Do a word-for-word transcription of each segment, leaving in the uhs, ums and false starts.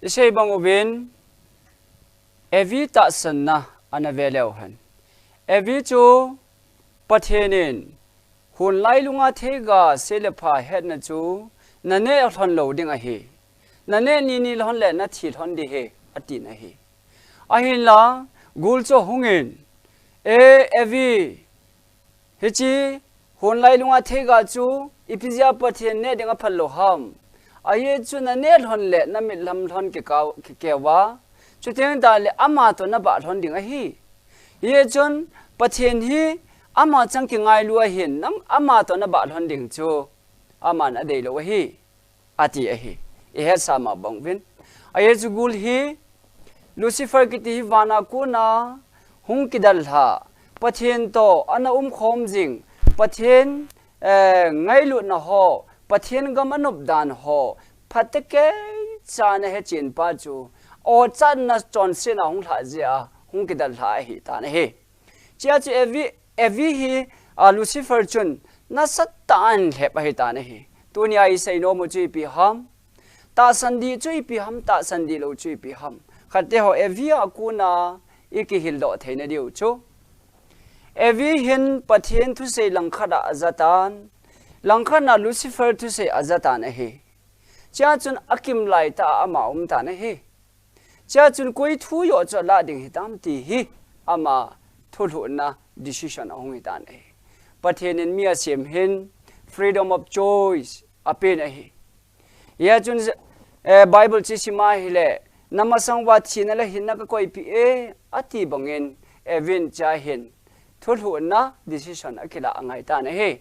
Isei bang uvin, Evi tahsanna ana ve leu hen. Evi chu Pathen in hun lailunga theiga se le pha hetna chu na neh lhon lou ding ahi. Na neh nini lhon le na thi lhon ding ahi, atin ahi. Ahinla, gul chu ahungin, E, Evi, hiche hun lailunga theiga chu ipi jeh a Pathen neh ding aphal lou ham? Ajeh chu na neh lhon le na mit lam lhon kikau, kikeu a, chuteng tah le ama toh na bah lhon ding ahi. Hijeh chun Pathen hi ama chang kingailu ahin, nang ama toh na bah lhon ding chu aman adei lou ahi, ati ahi. I hetsa ma bang uvin. Ajeh chu gul hi, Lucifer kiti hi vana kona hung kidalha, Pathen toh ana umkhom jing, Pathen, eh, ngailutna ho, Pathen gam anop dan ho, phatecha ana hechen pa chu, ochatna chonsetna hung lhah jeh a hung kidalha ahi tan ahi. Chea chu Evi, Evi hi, a, Lucifer chun nasatah a ahin lhep ahi tan ahi. Tunia isei nom u chu ipi ham? Tahsan dih chu ipi ham, tahsan dih lou chu ipi ham? Khatte ho Evi a kona ikihil doh theina diu chu, Evi hin Pathen thusei langkhat a aja tan, langkhat a Lucifer thusei aja tan ahi. Chea chun akimlai tah a ama um tan ahi. Chea chun koi thu joh chu alah ding hitam ti hi ama thulhuhna decision ahung hi tan ahi. Pathen in mi asem hin freedom of choice apen ahi. Hia chun, eh, Bible chu isim a hile, na masang uva thina le hinna kakoipeh e, ati bangin, Evi in chea hin thulhuhna decision akilah angai tan ahi.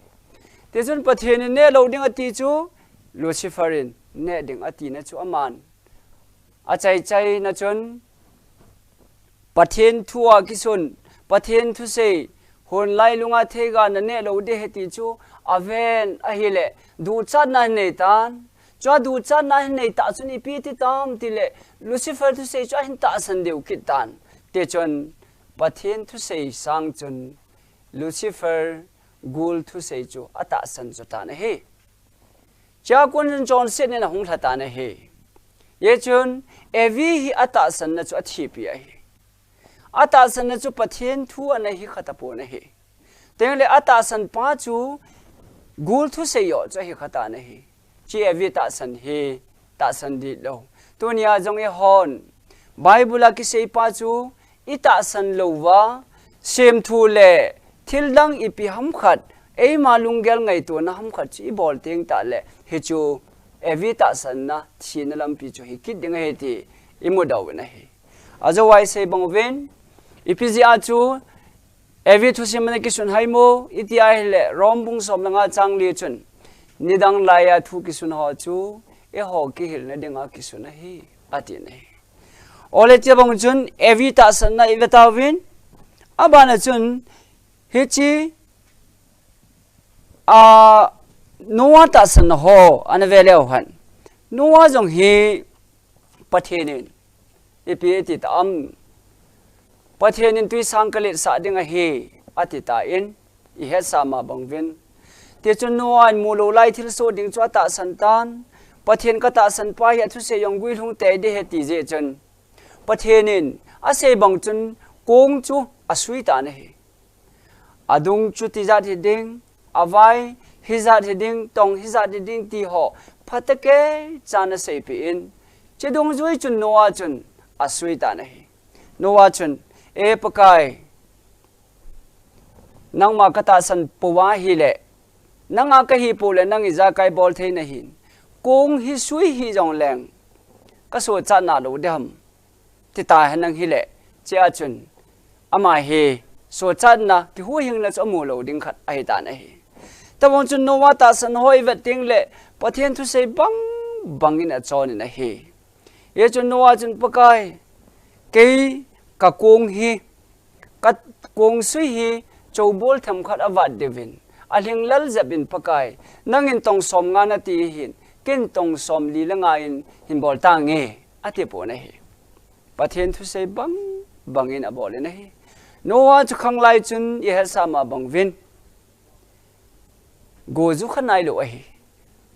Tichun Pathen in neh lou ding ati chu, Lucifer in neh ding atina chu aman achaichaina chun, Pathen thu a kisun, Pathen thusei, hun lailunga theiga na neh lou ding ahi ti chu aven ahile, duchatna ahin nei tan. Chua duchatna ahin nei tah chun ipi ati tam tile, Lucifer thusei chu ahin tahsan deu kit tan. Tichun, Pathen thusei sang chun, Lucifer gul thusei chu atahsan chu tan ahi. Chea kon chun chonsetnin ahung lha tan ahi. Hichun Evi hi atahsanna chu athipi ahi. Atahsanna chu Pathen thu ana hi kha tapon ahi. Tengle atahsan pa chu gul thusei joh chu ahi kha tan ahi. Chea Evi tahsan hi tahsan dih lou. Tunia jong eihon Bible a kisei pa chu itahsan louva, semthu le thildang ipi hamkhat, eima lunggel ngaitona hamkhat chu ibol teng tah le, hichu Evi tahsanna thina lampi chu hikit ding ahi ti imu doh u ahi. Ajeh chu isei bang uvin, ipi jeh a chu Evi thusim ana kisun ham iti ahile, Rom bung som le nga chang li chun, nidang laiya thu kisun ho chu, eiho kihilna dinga kisun ahi, ati ahi. Ole chea bang chun, Evi tahsanna ive tauvin, abana chun, hiche, a, Noah tahsanna ho, ana ve leu hen. Noah jong hi Pathen in, ipi ati tam? Pathen in twisang kaletsah ding ahi, ati tan, ihetsa ma bang uvin. Tichun Noah in mulou lai thilsoh ding chu atahsan tan, Pathen katahsan pa hi athusei jong guilhung tei ding ahi ati jeh chun, Pathen in asei bang chun kong chu asui tan ahi. Adung chu tijat hiding, avai hijat hiding, tong hijat hiding ti ho, phatecha ana seipeh in, chidungjui chun Noah chun asui tan ahi. Noah chun, E Pakai, nangma katahsan pou ahile, nanga kahi pou le nang ijakai bol thei nahin, kong hi sui hih jongleng, kasochat nalou ding ham? Ti tahen nang hile, chea chun, ama hi, sochatna, kihuhhingna chu amu lou ding khat ahi tan ahi. Tabang chun Noah tahsan ho ivet teng le, Pathen thusei bang bangin achon in ahi. Hichun Noah chun Pakai, kei kakong hi, kakong sui hi, chobol themkhat avat diuvin, alhinglel jep in Pakai, nangin tong som nga nati hin, ken tong som li le nga in hin bol tange, ati pon ahi. Pathen thusei bang bangin abol in ahi. Noah chu khanglai chun ihetsa ma bang uvin, go ju kha nailou ahi.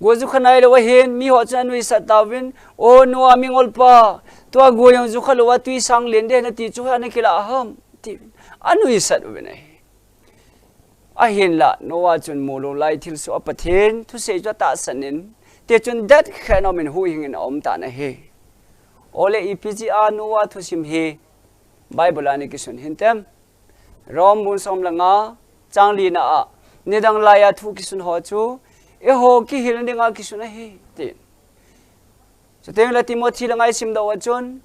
Go jukha nailou ahin, miho chun anuisat tauvin, "O Noah mingolpa, tua go jong jukha louva tui sang len ding nati chu hoiya nakilah ham?" tin anuisat uvin ahi. Ahinlah, Noah chun mulou lai thilsoh a Pathen thusei chu atahsan in, tichun detkhen aumin huhhingin aum tan ahi. Ole ipi jeh a Noah thusim hi Bible a ana kisun hintem? Rom bung som le nga, chang lina a, nidang laiya thu kisun ho chu, eiho kihilna dinga kisun ahi, tin. Chuteng le Timothy langa isimdoh uva chun,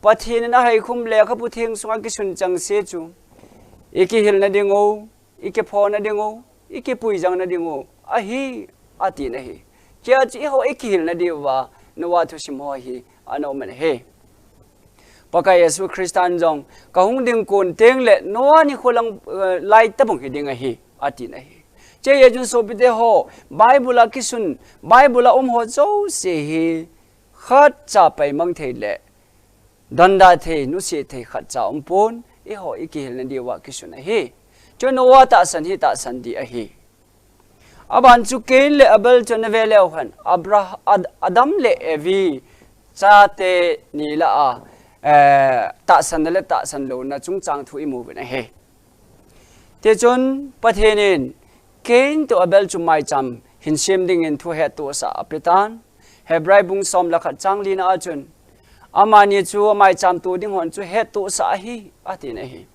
Pathen in ahaikhum lekhabu theng sunga kisun chengse chu, ikihilna dingu, ikiphona dingu, ikipuijangna dingu ahi, atin ahi. Hiche chu eiho ikihilna diuva Noah thusim ho hi ana um in ahi. Pakai Jesu Christan jong, "Kahung ding kon teng le Noah nikho lang, eh, lai tobang hiding ahi," atin ahi. Hiche jeh chun sopite ho, Bible a kisun, Bible a um ho jouse hi khatcha paimang thei le donda thei, nusia thei khatcha umpon, eiho ikihilna diuva kisun ahi. Chu Noah tahsan hi tahsan ding ahi. Aban chu Cain le Abel chu nave leu hen, Abrah-, Ad-, Adam le Evi chate ni lah a, eh, tahsanna le tahsan louna chungchang thu imu uvin ahi. Tichun Pathen in Cain toh Abel chu maicham hin sem dingin thu hettohsah apetan. Hebrai bung som le khat chang lina a chun, "Amani chu maicham to ding hon chu hettohsah ahi," atin ahi.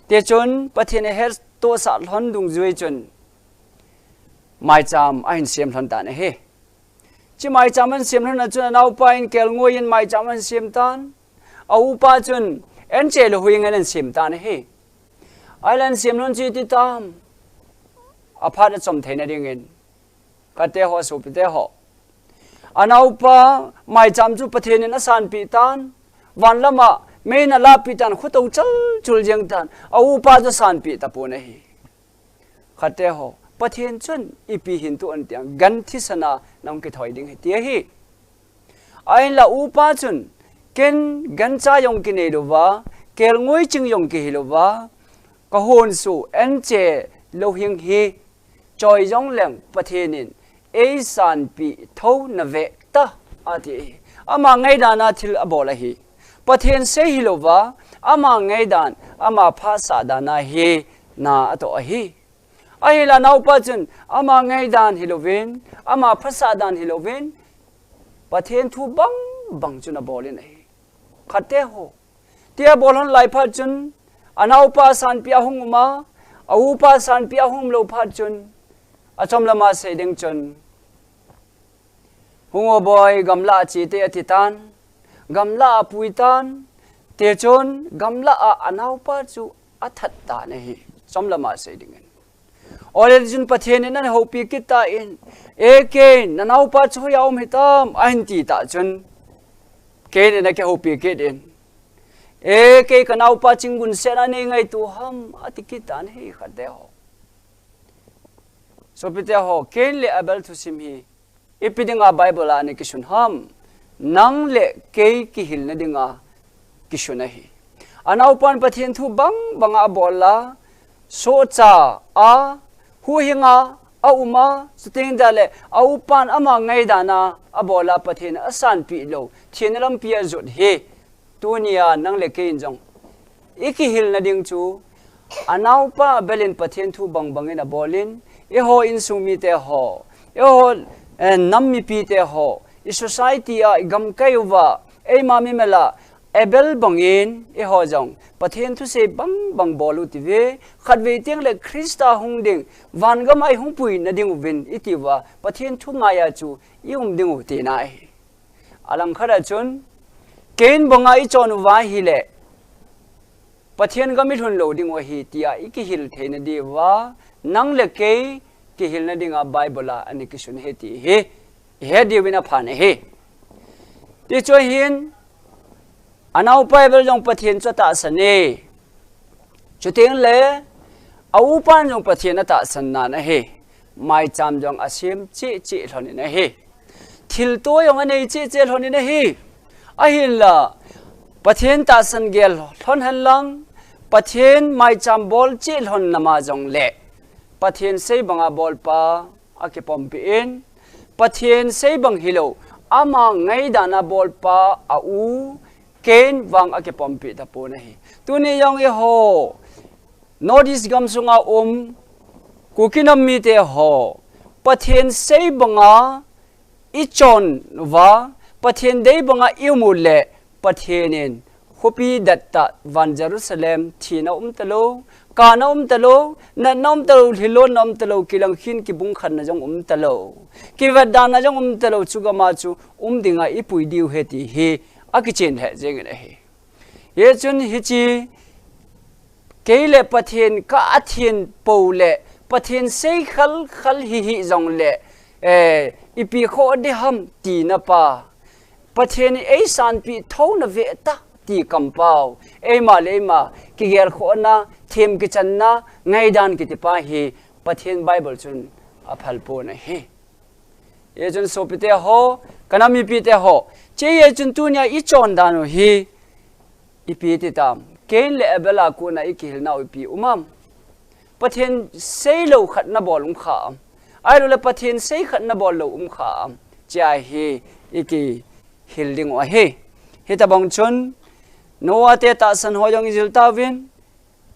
Tichun Pathen in ahettohsah lhon dungjui chun maicham ahin sem lhon tan ahi. Hiche maicham ahin sem lhon a chun anaopa in kelngoi in maicham ahin sem tan. A upa chun anche lou hing in ahin sem tan ahi. Ahinlah ahin sem lhon chu iti tam? Aphat achom theina dingin. Khatte ho, sopite ho, anaopa maicham chu Pathen in asanpeh tan. Van lama meiyin alahpeh tan, khoto chalchul jeng tan. A upa chu asanpeh tapon ahi. Khatte ho, Pathen chun ipi hin tu an tiang, gan thisana nahung kithoi ding ahi ti ahi. Ahinlah upa chun, "Ken gancha jong kinei louva, kelngoi ching jong kihi louva, kahon su anche lou hing hi, choi jongleng Pathen in eisanpeh thou nave ta," ati ahi. Ama ngaidan a thil abol ahi. Pathen sei hilouva, ama ngaidan, ama phasah dan a hi na atoh ahi. Ahinlah anaopa chun ama ngaidan hilouvin, ama phasah dan hilouvin, Pathen thu bangbang chun abol in ahi. Khatte ho, tia abol lhon lai phat chun, anaopa sanpeh a hung um a, a upa sanpeh a hung um lou phat chun, achom lama sei ding chun, "Hung o boi, gamlah a che te," ati tan. Gamlah a apui tan. Tichun gamlah a anaopa chu athat tan ahi. Chom lama sei dingin. Ole tichun Pathen in ahin houpi kit tan, "E Cain, nanaopa chu hoiya um hitam?" ahin ti tah chun, Cain in akihoupi kit in, "E, kei kanaopa chinggun sena nei ngaito ham?" ati kit tan ahi, khatte ho. Sopite ho, Cain le Abel thusim hi ipi dinga Bible a ana kisun ham? Nang le kei kihilna dinga kisun ahi. Anaopan Pathen thu bangbang a abol a, sohcha a, huhhing a, aum a, chuteng tale a upan ama ngaidan a abol a, Pathen in asanpeh lou, thina lampi a ajot hi, tunia nang le kei in jong ikihilna ding chu, anaopa Abel in Pathen thu bangbang in abol in, eiho insung mite ho, eiho, eh, nam mipite ho, i society a, i gamkai uva, eima mimal a, Abel bangin eiho jong Pathen thusei bangbang bol u tive, khatvei teng le Christa hung ding, vangam a ihung puina ding uvin iti uva, Pathen thu ngaiya chu i um ding u tina ahi. Alangkhat a chun, Cain banga ichon uva ahile, Pathen gam ilhun lou ding u ahi, tia ikihil theina diuva, nang le kei kihilna dinga Bible a ana kisun ahi ti hi ihet diuvin aphan ahi. Tichu ahin, anaopa Abel jong Pathen chu atahsan e. Chuteng le, a upan jong Pathen atahsan nan ahi. Maicham jong asem cheh cheh lhon in ahi. Thilto jong anei cheh cheh lhon in ahi. Ahinla, Pathen tahsan gel lhon hen lang, Pathen maicham bol cheh lhon nama jong le, Pathen sei banga bolpa akipompi in, Pathen sei bang hilou, ama ngaidana bolpa a u Cain vang akipompi tapon ahi. Tuni jong eiho North East gam sunga um Kuki nam mite ho, Pathen sei banga ichon uva, Pathen dei banga ium uleh, Pathen in khopi dattah van Jerusalem thina um talou, kana um talou, natna um talou, lhilonna um talou, kilangkhin kibungkhanna jong um talou, kivetdana jong um talou, chu gama chu um dinga ipui diu ahi ti hi akichen lheh jengin ahi. Hichun hiche, kei le Pathen ka athin pou le, Pathen sei khalkhal hihih jongle, eh, ipi khoh ding ham tina pa, Pathen in eisanpeh thouna ve ta ti kampau, eima le eima kigelkhohna, them kichanna, ngaidan kitipa hi Pathen Bible chun aphal pon ahi. Hichun sopite ho, kanam mipite ho, hichun tunia ichon dan u hi ipi ti tam? Cain le Abel a kona ikihilnau ipi um am? Pathen seilou khat nabol um kha am? Ahilouleh Pathen sei khat nabol lou um kha am? Hiche hi ikihil ding u ahi. Hitobang chun Noah te tahsan ho jong ijil tauvin,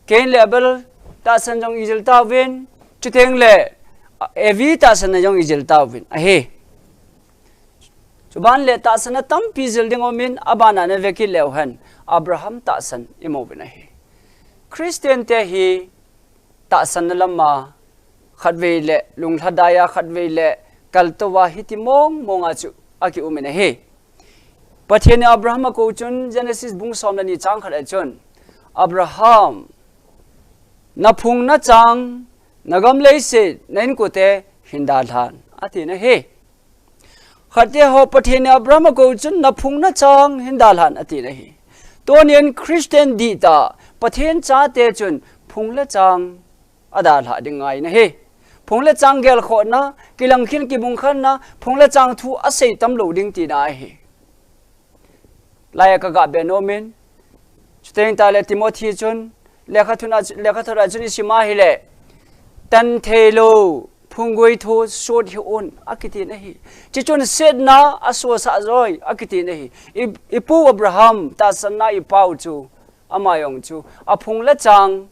Cain le Abel tahsan jong ijil tauvin, chuteng le Evi tahsan jong ijil tauvin ahi. Chuban le tahsan tampi jil ding umin, abana nave kit leu hen Abraham tahsan imu uvin ahi. Christian te hi tahsan lama khatvei le lunglhadai a, khatvei le kaltou a hiti mong monga chu akium in ahi. Pathen in Abraham akou chun Genesis bung som le ni chang khat a chun, Abraham, naphung nachang, nagam leiset, na inkote hin dalhan, atin ahi. Khatte ho Pathen in Abraham akou chun naphung nachang hin dalhan atin ahi. Tunin Christian dihtah Pathen chate chun phung le chang adalhah ding ngai in ahi. Phung le chang gelkhohna, kilangkhin kibungkhanna, phung le chang thu asei tamlou ding tina ahi. Laiya kagah be nomin, chuteng tale Timothy chun, lekhathot a, lekhathot a chun isim a ahile, tan theilou phunggui thu sot hih un, akitin ahi. Chuchun setna asosah joi, akitin ahi. I, ipu Abraham tahsanna ipau chu, ama jong chu aphung le chang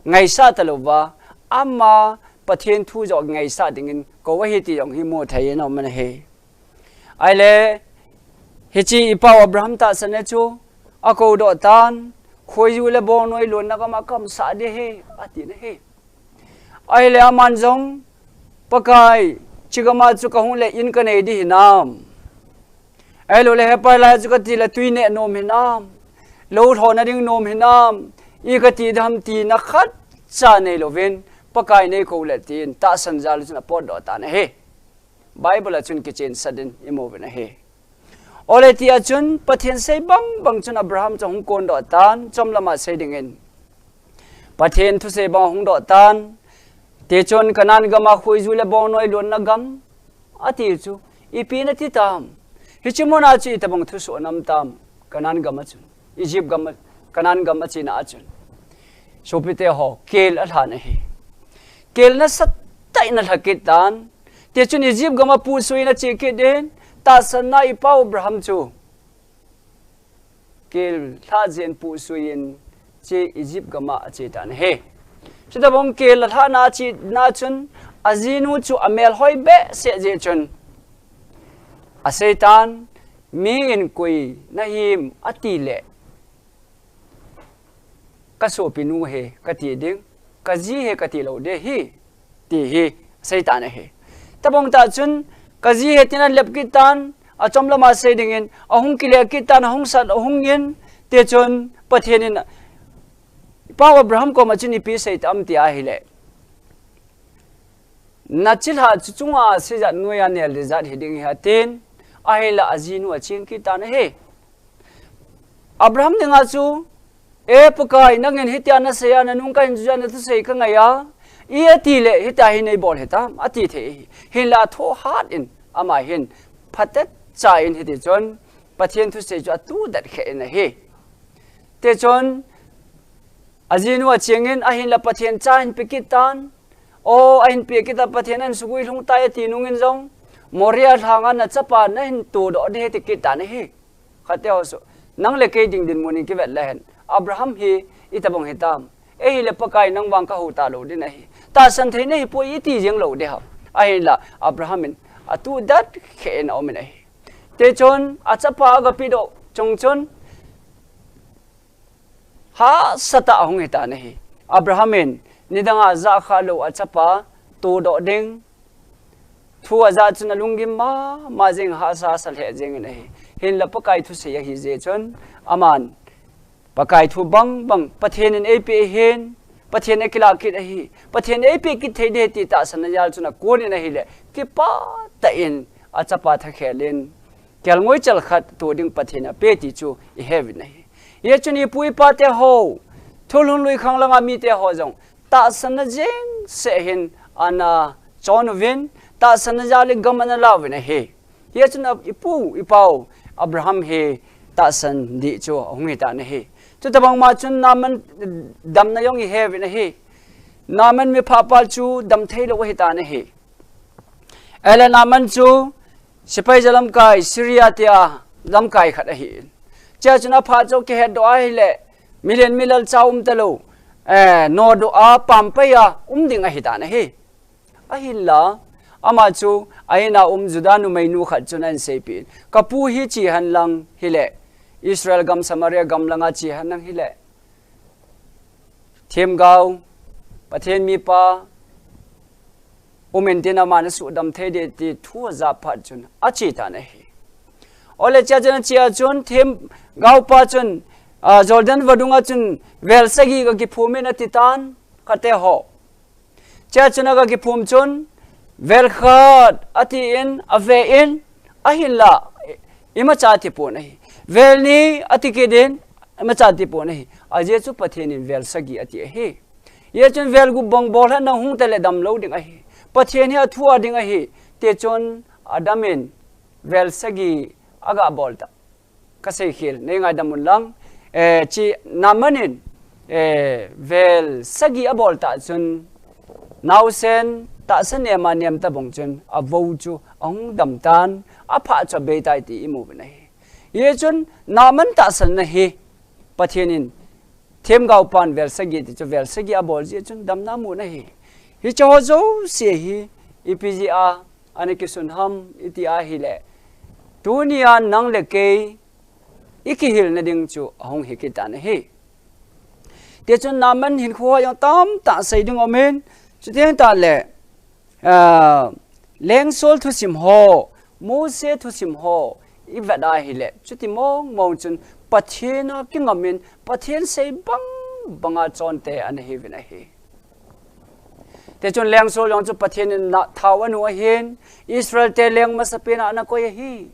ngaisah talouva, ama Pathen thu joh ngaisah dingin kou ahi ti jong hi mu thei in aum in ahi. Ahile, hiche ipau Abraham tahsan a chu, akou doh tan, khoiju le bongnoi lonna gam a kaumsah ding ahi, atin ahi. Ahile aman jong, Pakai, hiche gam a chu kahung le in kanei ding hinam? Ahilouleh hepai lai chu kati le tui neh nom hinam? Lou lhohna ding nom hinam? I kati ding ham tina khatcha neilouvin, Pakai neikou le tin, tahsan jal chun apotdoh tan ahi. Bible a chun kichensah in imu uvin ahi. Ole tia chun Pathen sei bangbang chun Abraham chu ahung kondoh tan, chomlam a sei dingin Pathen thusei bang ahung doh tan, tichun Canaan gam a khoiju le bongnoi lonna gam ati chu, ipi nati tam? Hiche muna chu itobang thusoh anam tam? Canaan gam a chun, Egypt gam a, Canaan gam achena a chun, sopite ho, kel alhan ahi. Kel nasatah in alha kit tan, tichun Egypt gam a puhsuiyin ache kit in, tahsanna ipau Abraham chu kel lhah jeh in puhsuiyin hiche Egypt gam a ache tan ahi. Chutobang kel alhahna achena chun, ajinu chu amel hoi behseh jeh chun, asei tan, mi in koi nahim ati le, kasopinu ahi kati ding, kaji ahi kati lou ding ahi, ti hi asei tan ahi. Tobang tah chun, kaji ahi tin alep kit tan, achomlam a sei dingin, ahung kile kit tan, ahung sat, ahung in, tichun Pathen in ipau Abraham koma chun ipi asei tam tia ahile, nachilhah chu chunga seijat noiya nel ding jat hiding ahi atin, ahinla ajinu acheng kit tan ahi. Abraham dinga chu, E Pakai, nangin hitia nasei a, nanung kahin jui a, nathusei kangai a, i ati le hitia hi neibol hitam, ati thei ahi. Hinla athoh hat in, ama hin phatecha in hitichun Pathen thusei chu atudet kheh in ahi. Tichun, ajinu achengin, ahinla Pathen cha ahin pe kit tan, o, ahin pe kit a, Pathen ahin suguilhung tai ati nungin jong, Moria lhanga nachapa nahin todoh ding ahi ti kit tan ahi. Khat te ho chu, nang le kei ding dinmun in kivet lehen, Abraham hi itobang hitam? Eihile Pakai nang vang kahou talou ding ahi. Tahsan thei nahipoi iti jeng lou ding ham? Ahinla Abraham in atuh dat khen aumin ahi. Tichun achapa agapedoh chung chun hahsatah ahung hitan ahi. Abraham in nidanga jahkha lou achapa todoh ding thu ajah chun alunggim mama jeng, hahsa hahsa lheh jengin ahi. Hinla Pakai thusei ahi jeh chun aman Pakai thu bangbang, Pathen in eipeh ahin, Pathen in akilahkit ahi, Pathen in eipeh kit thei ding ahi ti tahsanna jal chun akonin ahile, kipah tah in achapa thakhel in, kelngoi chal khat toh ding Pathen in ape ti chu iheuvin ahi. Hichun ipu ipa te ho, thulhun lui khang langa mite ho jong, tahsanna jeng seh hin ana chon uvin, tahsanna jal in gam ana lauvin ahi. Hichun ipu, ipa u Abraham hi tahsan ding chu ahung hitan ahi. Chutobang ma chun Naaman damna jong iheuvin ahi. Naaman miphapal chu damthei lou ahitan ahi. Ahile Naaman chu sepai jalamkai, Syria tia lamkai khat ahi. Chea chun aphat chu kihetdoh ahile, milen milal cha umtalou, eh, nodoh a pampai a um ding ahitan ahi. Ahinla, ama chu a-in a um Juda numeinu khat chun ahin seipeh in, kapu hi che henlang hile, Israel gam Samaria gam langa che henlang hile, themgao, Pathen mipa, um intin aman asuhdam thei ding ti thu ajah phat chun ache tan ahi. Ole chea chun achea chun themgao pa chun, ah, Jordan vadunga chun vel sagi gakiphum in atitan, khat te ho. Chea chun agakiphum chun, vel khat atin, ave in, ahinla, imacha atipon ahi. Vel ni ati kit in, imacha atipon ahi. Ajeh chu Pathen in vel sagi ati ahi. Hichun vel gup bang bol hen nahung tale damlou ding ahi. Pathen hi athu a ding ahi. Tichun Adam in vel sagi agabol ta. Kaseikhel, neingaidam unlang, eh, che Naaman in, eh, vel sagi abol tah chun, naosen tahsa nema nem tobang chun, avou chu ahung damtan, aphah chu abeitai ti imu uvin ahi. Hichun Naaman tahsanna hi, Pathen in, themgao pan vel sagi ti chu vel sagi abol jeh chun damna amun ahi. Hiche ho jouse hi, ipi jeh a, ana kisun ham iti ahile, tunia nang le kei ikihilna ding chu ahung hi kit tan ahi. Tichun Naaman hinkho jong tamtah sei ding aumin, chuteng tahle, ah, Leng Saul thusim ho, Mose thusim ho ivet ahile, chuti mong mong chun Pathen a kingamin, Pathen sei bang banga chonte ana hiuvin ahi. Tichun Leng Saul jong chu Pathen in thao anu ahin, Israel te leng masapen a ana koi ahi.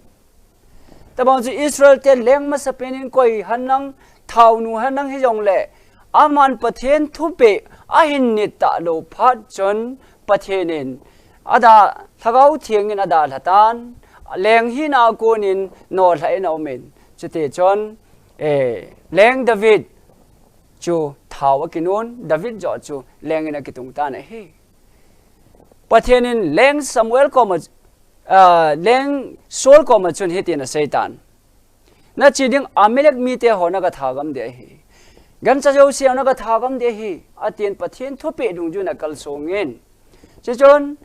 Tobang chu Israel te leng masapen in koi henlang, thaonu henlang hijongle, aman Pathen thupeh ahin nit talou phat chun Pathen in ada, Lhagao Theng in adalhatan, leng hina a konin nolhah in aumin. Chutichun, eh, Leng David chu thao akinun, David joh chu leng in akitung tan ahi. Pathen in Leng Samuel koma, ah, Leng Saul koma chun hitin aseitan. Nache ding Amalek mite ho naga thagam ding ahi. Gancha jouse ho naga thagam ding ahi. Atin Pathen thupeh dungjuiyin akalsongin. Chuchun,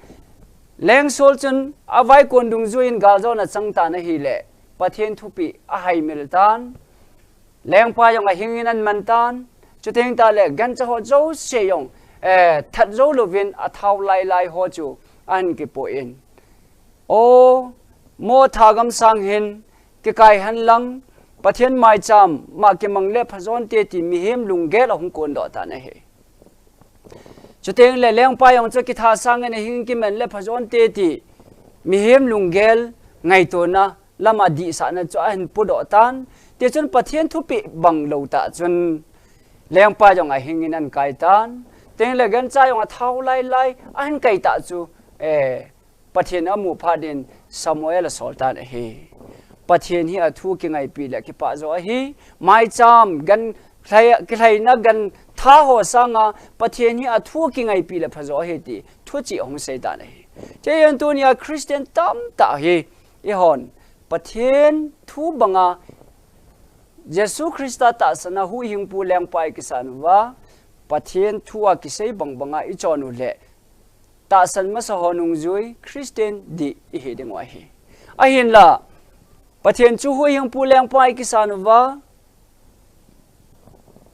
Leng Saul chun avaikon dungjuiyin galjona achang tan ahile, Pathen thupeh ahaimil tan. Lengpa jong ahingin aman tan. Chuteng tahle, gancha ho jouse jong, eh, that jou louvin athao lai lai ho chu ahin kipoh in. O, mo thagam sang hin, kikai henlang, Pathen maicham, ma kimang le phajonte ti mihem lunggel ahung kondoh tan ahi. Chuteng le lengpa jong chu kitha sangin ahing kiman le phajonte ti mihem lunggel ngaitona lama dihsahna chu ahin pudoh tan. Tichun Pathen thupeh bang lou tah chun lengpa jong ahingin ahin kai tan. Teng le gancha jong athao lai lai ahin kai tah chu, eh, Pathen amu phat in Samuel asol tan ahi. Pathen hi athu kingaipi le kipah jo ahi. Maicham, gan lhai, kilhaina gan tha ho sanga Pathen hi athu kingaipi le phajo ahi ti thuchih ahung sei tan ahi. Chejin tunia Christian tamtah hi, eihon, Pathen thu banga, Jesu Christa tahsan a huhhingpu lengpa ikisan uva, Pathen thu a kisei bangbanga ichon uleh, tahsan masa ho nungjui Christian dih ihi diu ahi. Ahinla, Pathen chu huhhingpu lengpa ikisan uva,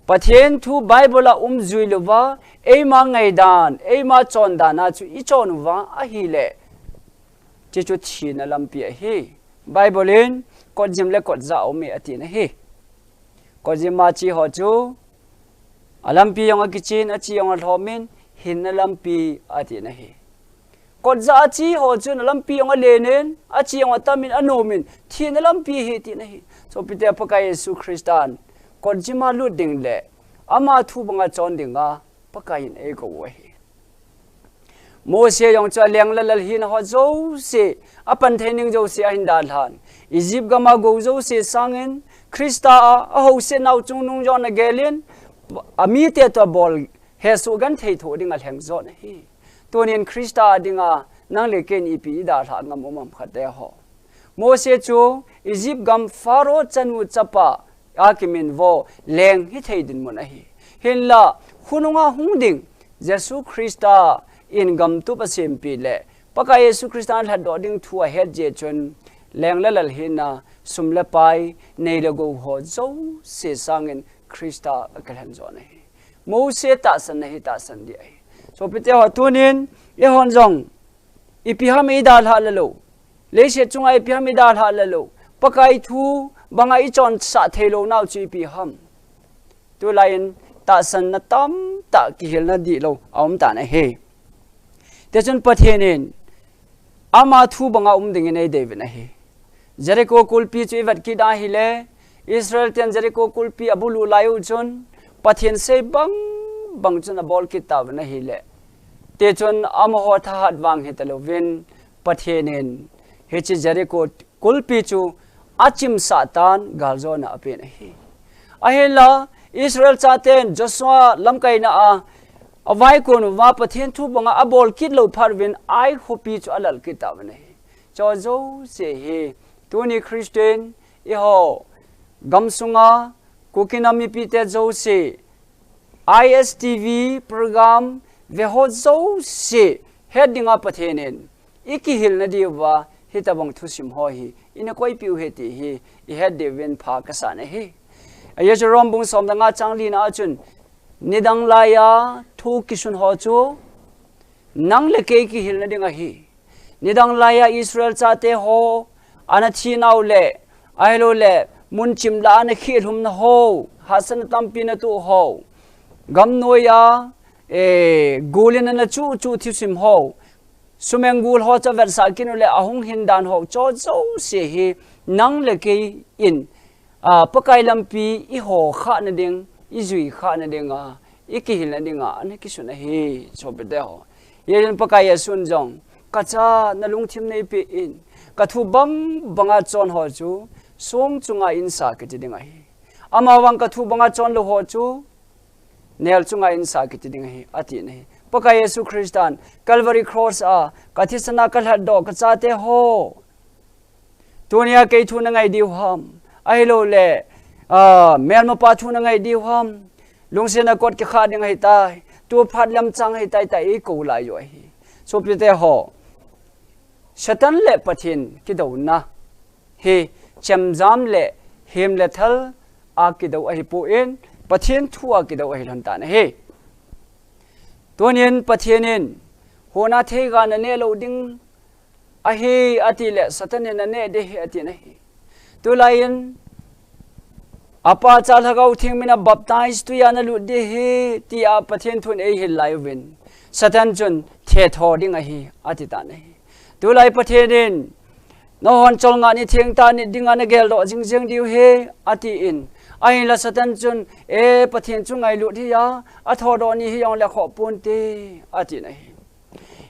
Pathen thu Bible a um jui louva, eima ngaidan, eima chondan a chu ichon uva ahileh, chuchu thina lampi ahi. Bible in, kotjim le kotjah aume atina ahi. Kotjim a che ho chu, alampi jong akichen, ache jong alhomin, hinna lampi atina ahi. Kotjah a che ho chun alampi jong alenin, ache jong atamin, anomin, thina lampi ahi tina ahi. Sopite, Pakai Jesu Christan, kotjim a lut ding le, ama thu banga chon dinga, Pakai in eikou u ahi. Mose jong chu aleng le lal hina ho jouse, apan thei ding jouse ahin dalhan. Egypt gam a gou jouse sangin, Christa a, ahouse nau chungnung jong agelin, amite toh abol hesoh genthei thoh ding alheng jot ahi. Tunin Christa a dinga, nang le kei in ipi idalhah ngam um am khat te ho. Mose chu Egypt gam Pharaoh chanu chapa a kiminvo leng hithei dinmun ahi. Hinla, khonunga hung ding, Jesu Christa in gamtup asempi le, Pakai Jesu Christa in lhatdoh ding thu ahet jeh chun, leng le lal hina, sum le pai, nei le gou ho jouse sangin Christa akilhen jot ahi. Mose tahsan ahi, tahsan dih ahi. Sopite ho, tunin, eihon jong, ipi ham idalhah le lou. Leiset chunga ipi ham idalhah le lou. Pakai thu banga ichonsah thei lou nau chu ipi ham. Tulai in tahsanna tamtah kihilna dihlou aum tan ahi. Tichun Pathen in ama thu banga um dingin eidei uvin ahi. Jericho kulpi chu ivet kit ahileh, Israel ten Jericho kulpi abulu lai u chun, Pathen sei bang bang chun abol kit tauvin ahileh. Tichun amaho thahat vang hitalouvin, Pathen in hiche Jericho kulpi chu achimsah tan galjona apen ahi. Ahinla, Israel chaten Joshua lamkaina a, avaikon uva Pathen thu banga abol kit lou phat uvin Ai khopi chu alal kit tauvin ahi. Chu jouse hi, tuni Christian, eiho, gamsunga, Kuki nam mipite jouse, I S T V program, ve ho jouse, het dinga Pathen in, ikihilna diuva, hitobang thusim ho hi, ina koipeh u ahi ti hi, ihet diuvin pha kasan ahi. Ajeh chu Rom bung som le nga chang lina a chun, nidang laiya, thu kisun ho chu, nang le kei kihilna ding ahi. Nidang laiya Israel chate ho, ana thi nau le, ahilouleh, mun chim lah a ana khel lhum nau ho, hahsatna tampi ana toh ho, gamnoiya, eh, gul in ana chuh chuh thusim ho, sum enggul ho chu avetsah kit uleh, ahung hin dan ho, chu jouse hi, nang le kei in, a, Pakai lampi iho khah na ding, ijui khah na dinga, ikihil na dinga, ana kisun ahi, sopite ho. Hijeh chun Pakai Jesun jong, kacha nalungthim neipeh in, kathu bang banga chon ho chu, song chunga insa kiti ding ahi. Amavang kathu banga chon lou ho chu, nel chunga insa kiti ding ahi, ati ahi. Pakai Jesu Christan, Calvary Cross a, kathisana kalhatdoh, kachate ho. Tunia kei thu nangai diu ham. Ahilouleh, ah, melmapa thu nangai diu ham. Lungsetna kot kikhah ding ahitai. Tu phat lamchang ahitai, tai eikou lai u ahi. Sopite ho. Satan le Pathen kidouna hi chemjam le hem le thal a kidou ahipon, Pathen thu a kidou ahi lhon tan ahi. Tunin Pathen in, hona theiga naneh lou ding ahi, ati le, Satan in naneh ding ahi, ati ahi. Tulai in, apa cha Lhagao Theng mina baptize tuiya nalut ding ahi, tia Pathen thun eihil lai uvin. Satan chun, thetho ding ahi, ati tan ahi. Tulai Pathen in, nahon cholngah ni thengtah nit dinga nageldoh jingjing diu ahi, atin. Ahinla Satan chun, e, Pathen chu ngailut hija, athodoh ni hijongle khoh ponte, ati ahi.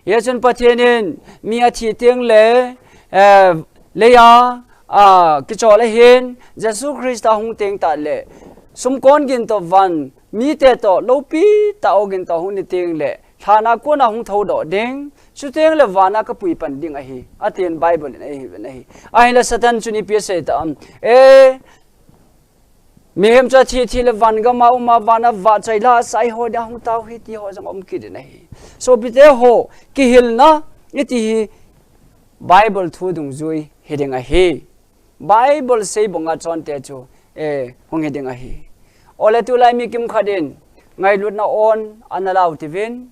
Hijeh chun Pathen in mi athi teng le, eh, leiya, a, kichol ahin, Jesu Christa hung teng tah le, sumkon gin toh van, mite toh, loupi tah ogin toh hung ni teng le, lhan a kona hung thoudoh ding, Chuteng le vana kapui pan ding ahi, atin Bible in ahi, ahi. Ahinla Satan chun ipi asei tam. Eh, mihem chu athi, thi le van gam a um a, vana vahchoi la a sa eiho dia hung tao hi ti ho jong um kit in ahi. Sopite ho, kihilna iti hi Bible thu dungjui hiding ahi. Bible sei banga chonte chu, eh, hung hiding ahi. Ole tulai mi kimkhat in ngailutna on ana lau uvin.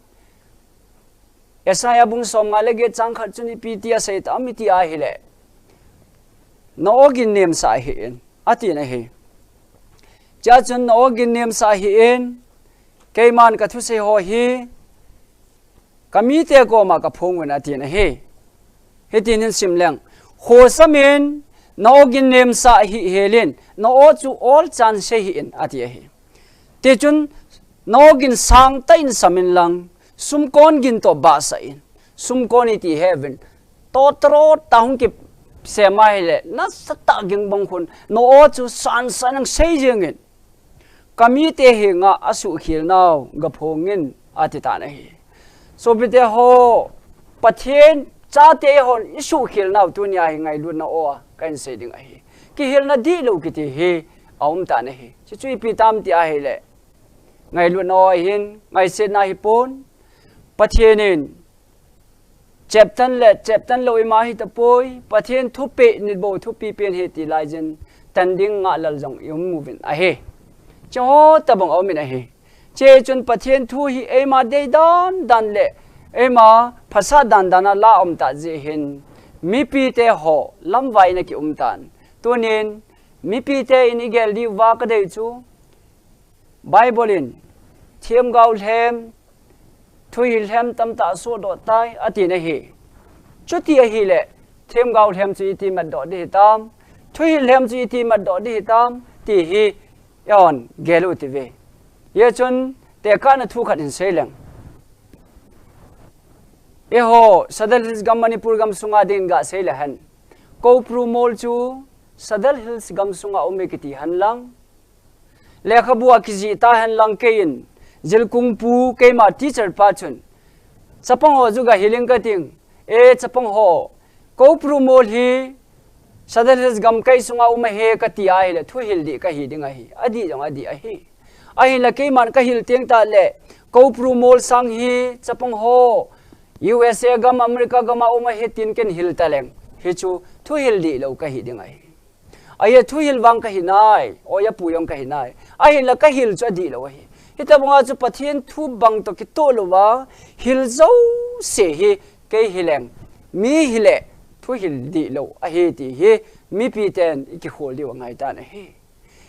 Isaiah bung somnga le get chang khat chun ipi ti asei tam iti ahile, na-o gin nemsa hih in, atin ahi. Chua chun na-o gin nemsa hih in, keiman kathusei ho hi kamite koma kaphong uvin, atin ahi. Hitin hin sim leng. Khosam in na-o gin nemsa hih hel in, na-o chu olchan sei hih in, ati ahi. Tichun, na-o gin sangtah in sam in lang, sumkon gin toh bahsah in, sumkon iti hih uvin, totro tah hung kisem ahile, nasatah ging bang khun, na-o chu sansah in sei jing in, kamite henga asuhkhel nau gaphong in, ati tan ahi. Sopite ho, Pathen chate hon isuhkhel nau tunia hi ngailutna o a kahin sei ding ahi. Kihilna dihlou kiti hi aum tan ahi. Chuchu ipi tam ti ahile, ngailutna o a hin ngaisetna hipon, Pathen in cheptan le cheptan lou ima hitapoi, Pathen thupeh nitbou thupi pen ahi ti laijin, tan ding ngahlel jong i um uvin ahi. Chuho tabang aum in ahi. Chuchun Pathen thu hi eima deidan dan le eima phasah dan dan a la um tah jeh hin, mipite ho lamvai in akium tan. Tunin mipite in igel diuva kadei chu, Bible in themgao lhem, thuhil lhem tamtah asohdoh tai, atin ahi. Chuti ahile, themgao lhem chu iti matdoh ding hitam, thuhil lhem chu iti matdoh ding hitam, ti hi eihon gel u tive. Hichun tekahna thu khat hin sei leng. Eiho Sadar Hills gam, Manipur gam sunga dingin gasei le hen, Koupru Mol chu Sadar Hills gam sunga um e kiti hen lang, lekhabu a kijih ta hen lang, keiin Jilkung pu, keima teacher pa chun, chapang ho chu gahil inge kating. E chapang ho, Koupru Mol hi Sadar Hills gamkai sunga um ahi kati ahile, thuhil dih kahi ding ahi. Adih jong adih ahi. Ahinla keiman kahil teng tah le, Koupru Mol sang hi chapang ho U S A gam, America gam a um ahi tin ken hil taleng, hichu thuhil dihlou kahi ding ahi. Ahi, thuhil vang kahi nai, oiya pu jong kahi nai. Ahinla kahil chu adihlou ahi. Hitabanga chu Pathen thu bang toh kitoh louva hil jouse hi kei hileng, mi hile, thuhil dihlou ahi ti hi mipi ten ikikhol diu angai tan ahi.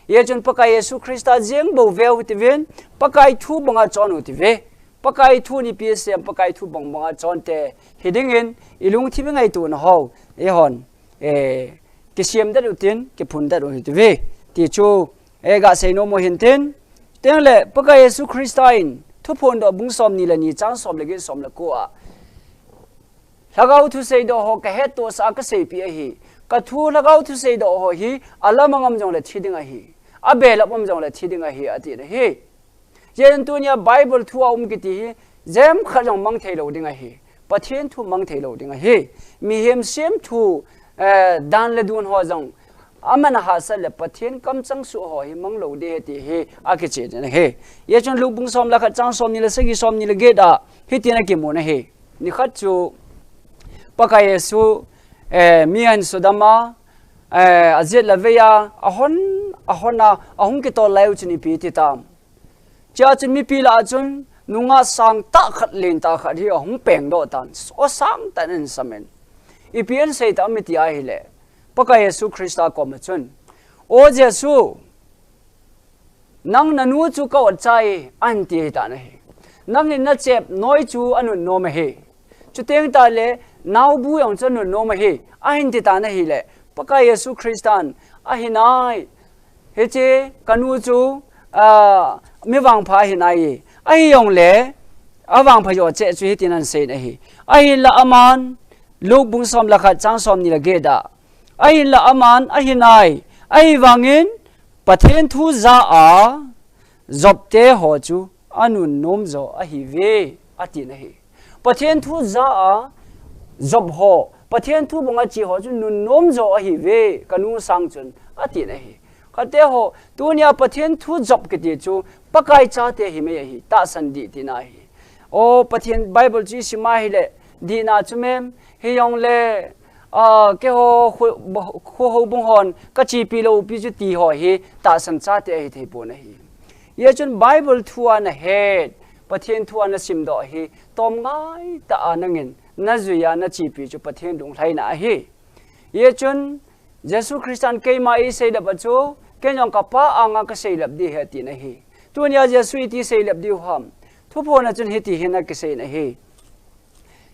Hichun Pakai Jesu Christa jeng bou veu hitivin, Pakai thu banga chon u tive. Pakai thu in ipi asei em, Pakai thu bang banga chonte hidingin ilungthim ingaito nahou, eihon, eh, kisem det utin, kiphun det u hitive. Ti chu, eh, gasei nom u hintin. Tengle, Pakai Jesu Christa in, Thuphondoh bung somni le ni chang som le get, som le ko a, Lhagao thu seidoh ho kahettohsah a kaseipeh ahi. Kathu Lhagao thu seidoh ho hi, alamang um jongle thi ding ahi. Abelap um jongle thi ding ahi, atin ahi. Hijeh in tunia Bible thu a um kiti hi, jemkhat jong mang theilou ding ahi. Pathen thu mang theilou ding ahi. Mihem semthu, eh, dan le dun ho jong, aman ahahsat le Pathen kamchang suh ho hi manglou ding ahi ti hi akichen ahi. Hichun Luke bung som le khat chang somni le sagi, somni le get a hitin akimun ahi. Nikhat chu Pakai Jesu, eh, mi ahin sudam a, eh, ajet le avei a, ahon, ahon a, ahung kitol lai u chun ipi ati tam. Chua chun mipi lah a chun nungah sangtah khat, lentah khat hi ahung pengdoh tan. O sangtah in ahin sam in, ipi ahin sei tam iti ahile, Pakai Jesu Christa koma chun, O Jesu, nang nanu chu ka-otcha e, ahin ti ahitan ahi. Nangin nachep noi chu anunnom ahi. Chuteng tahle, naobu jong chu anunnom ahi, ahin titan ahile, Pakai Jesu Christan, ahinai, hiche kanu chu, ah, mi vangpha ahinai, ahijongle, avangpha joh cheh chu hitin ahin seiyin ahi. Ahinla aman, Luke bung som le khat chang somni le get a, ahinla aman, ahinai, ahivangin, Pathen thu ja a, Job te ho chu anunnom jo ahiuve, atin ahi. Pathen thu ja a jop ho, Pathen thu banga che ho chu nunnom jo ahi ve, kanu sang chun, atin ahi. Khatte ho, tunia Pathen thu jop kiti chu, Pakai chate hi mai ahi, tahsan dih tina ahi. O, Pathen Bible chu isim a hile, dihna chu mem, hijongle, a, keiho khu, khu houbung hon, kachepi lou pi chu ti ho hi, tahsan chate ahi thei pon ahi. Hijeh chun Bible thu a nahet, Pathen thu a nasimdoh hi, tomngai tah a nangin, najui a nachepi chu Pathen lunglhaina ahi. Hijeh chun, Jesu Christan keima eiseilep a chu, kei jong ka Pa anga kaseilep ding ahi atin ahi. Tunia Jesu iti seilep diu ham. Thuphon a chun hiti hin akisei in ahi.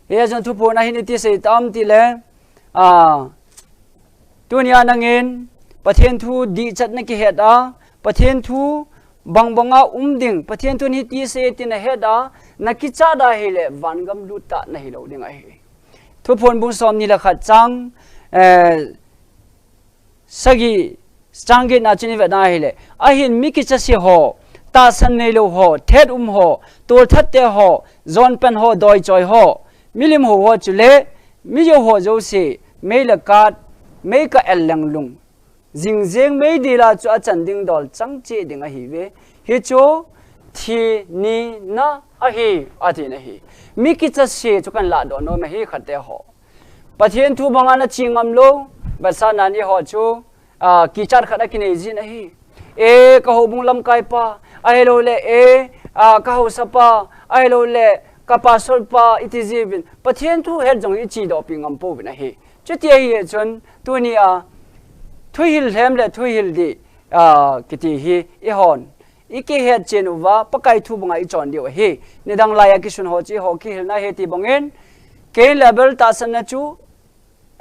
Hijeh chun thuphon a hin iti sei tam tile, a, tunia nangin Pathen thu dihchet nakihet a, Pathen thu bangbang a um ding, Pathen thu hiti sei tin nahet a, nakichat a hile vangam lut tah nahi lou ding ahi. Thuphon bung somni le khat chang, eh, sagi, chang getna chun ivet a hile. Ahin mi kichase ho, tahsan neilou ho, thet um ho, tolthat te ho, jonpen ho, doichoi ho, milim hou ho chule, mijou ho jouse, mei le kat, mei ka-el leng lung. Jingjeng meidil a chu achan ding dol chang cheh ding ahi ve. Hichu thi ni na ahi, atin ahi. Mi kichase chu kan lahdoh nom ahi khatte ho. Pathen thu banga nache ngam lou, vetsahnan eiho chu, a, kichat khat akinei jin ahi. E, ka houbung lamkai pa, ahilouleh, e, a, ka haosa pa, ahilouleh, ka pastor pa, iti jiuvin. Pathen thu het jong ichedoh pi ngam pouvin ahi. Chuti ahi chun, tunia, thuhil lhem le thuhil dih, a, kiti hi, eihon. Ikihet chen uva, Pakai thu banga ichon diu ahi. Nidang laiya kisun ho chu eiho kihilna ahi ti bangin. Kain le Abel tahsanna chu,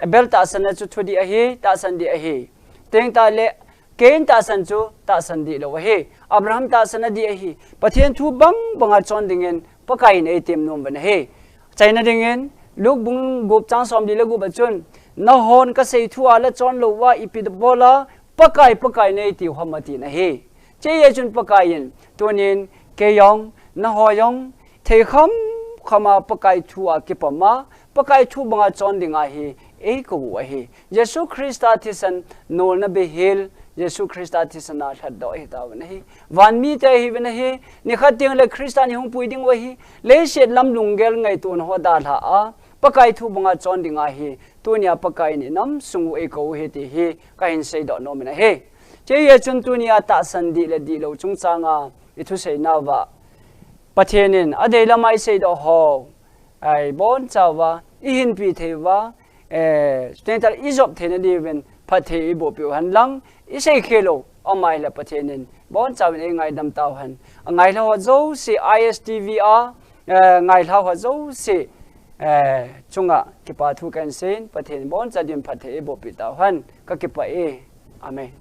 Abel tahsanna chu thudih ahi, tahsan dih ahi. Tengtah le, Kain tahsan chu tahsan dih lou ahi. Abraham tahsanna dih ahi. Pathen thu bangbang a chon dingin, Pakai in eitem nom uvin ahi. Chaina dingin, Luke bung gup chang somli le gup a chun, nahon kasei thu a la chon lou uva ipi bol a, Pakai, Pakai neiti u ham atin ahi. Chuti ahi chun Pakai in, tunin, kei jong, nangho jong, thei kham kham a Pakai thu a kipah a, Pakai thu banga chon ding ahi, eikou u ahi. Jesu Christa thisan nolna beihel, Jesu Christa thisan a lhatdoh ahi tauvin ahi. Van mite ahiuvin ahi, nikhat teng le Christa in eihung pui ding u ahi, leiset lam lunggel ngaito na ho dalha a, Pakai thu banga chon ding ahi, tunia Pakai in inam sung u eikou u ahi ti hi, kahin seidoh nom in ahi. Chuti ahi chun tunia tahsan dih le dih lou chungchang a, ithusei nauva. Pathen in, adei lam a iseidoh ho, a ibonchauva, ihinpi thei uva, eh, tengtah ijop theina diuvin, phatthei eiboh peh u hen lang, isei khel lou, ama ahile Pathen in, bonchauvin eingaidam tauhen. Angailha ho jouse, I S T V a, eh, ngailha ho jouse, eh, chunga, kipa thu kahin seiyin, Pathen in boncha diuvin phatthei eiboh peh tauhen, kakipah e. Amen.